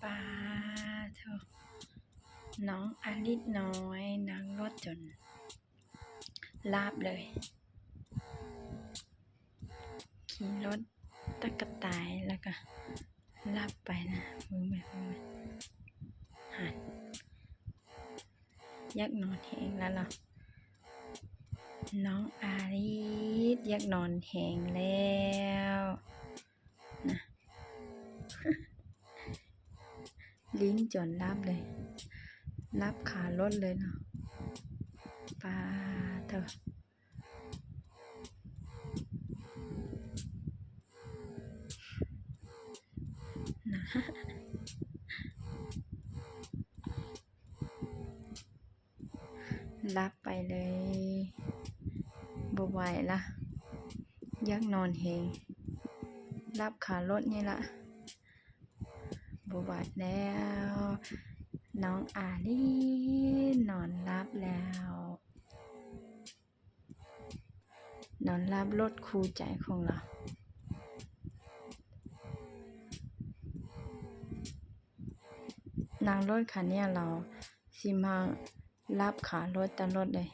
ປາໂທ້ ນ້ອງອາລິດນ້ອຍນັ່ງລົດຈົນຫຼັບເລີຍ. ຂີ່ລົດຕະກະຕາຍແລ້ວກະຫຼັບໄປນະ. ເບິ່ງແມ່ນ ເບິ່ງແມ່ນ ຫັ້ນ ຢາກນອນແຮງແລ້ວເນາະ. ນ້ອງອາລິດຢາກນອນແຮງແລ້ວນະ. ຫຼິ້ນຈົນຫຼັບເລີຍ, ຫຼັບຄາລົດເລີຍເນາະ. ປາໂທ້ ນະ. ຫຼັບໄປເລີຍ ບໍ່ໄຫວລະ ຢາກນອນແຮງ. ຫຼັບຄາລົດນີ້ລະ ບໍ່ໄຫວແລ້ວ. ນ້ອງອາລິດນອນຫຼັບແລ້ວ, ນອນຫຼັບລົດຄູ່ໃຈຂອງລາວ. ນັ່ງລົດຄັນນີ້ລາວຊິມາຫຼັບຄາລົດຕະຫຼອດເລີຍ.